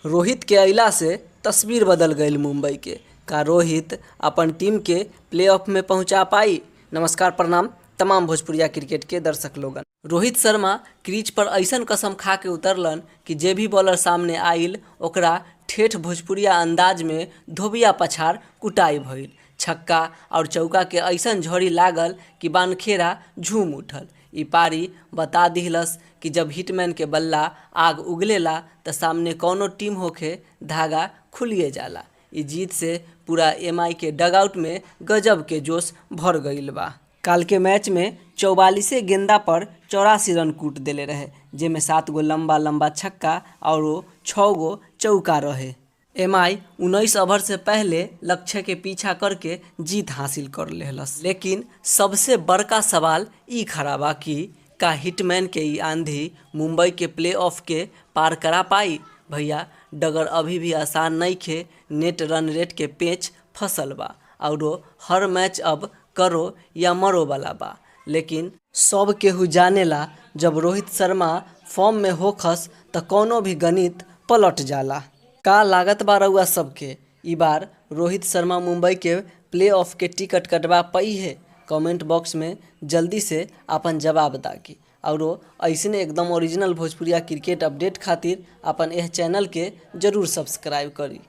रोहित के अइला से तस्वीर बदल गईल मुंबई के। का रोहित अपन टीम के प्लेऑफ में पहुंचा पाई? नमस्कार, प्रणाम तमाम भोजपुरिया क्रिकेट के दर्शक लोगन। रोहित शर्मा क्रीज पर ऐसन कसम खा के उतरलन कि जे भी बॉलर सामने आइल, ओकरा ठेठ भोजपुरिया अंदाज में धोबिया पछाड़ कुटाई भइल। छक्का और चौका के ऐसन झड़ी लागल कि बानखेड़ा झूम उठल। ई पारी बता दिहलस कि जब हिटमैन के बल्ला आग उगलेला, त सामने कौनो टीम होखे, धागा खुलिए जाला। ई जीत से पूरा एमआई के डगआउट में गजब के जोश भर गईल बा। काल के मैच में 44 गेंदा पर 84 रन कूट देले रहे, जेमे सात गो लंबा लंबा छक्का और छः गो चौका रहे। एमआई 19 ओवर से पहले लक्ष्य के पीछा करके जीत हासिल कर लेहलस। लेकिन सबसे बड़का सवाल ई खड़ा बा कि का हिटमैन के ई आंधी मुंबई के प्ले ऑफ के पार करा पाई? भैया, डगर अभी भी आसान नइखे। नेट रन रेट के पेच फसल बा और हर मैच अब करो या मरो वाला बा। लेकिन सब केहू जानेला, जब रोहित शर्मा फॉर्म में होखस, त कौनो भी गणित पलट जाला। का लागत बा रउआ सबके, ई बार रोहित शर्मा मुंबई के प्ले ऑफ के टिकट कटवा पई है? कमेंट बॉक्स में जल्दी से अपन जवाब दागी और ऐसने एकदम ओरिजिनल भोजपुरिया क्रिकेट अपडेट खातिर अपन एह चैनल के जरूर सब्सक्राइब करी।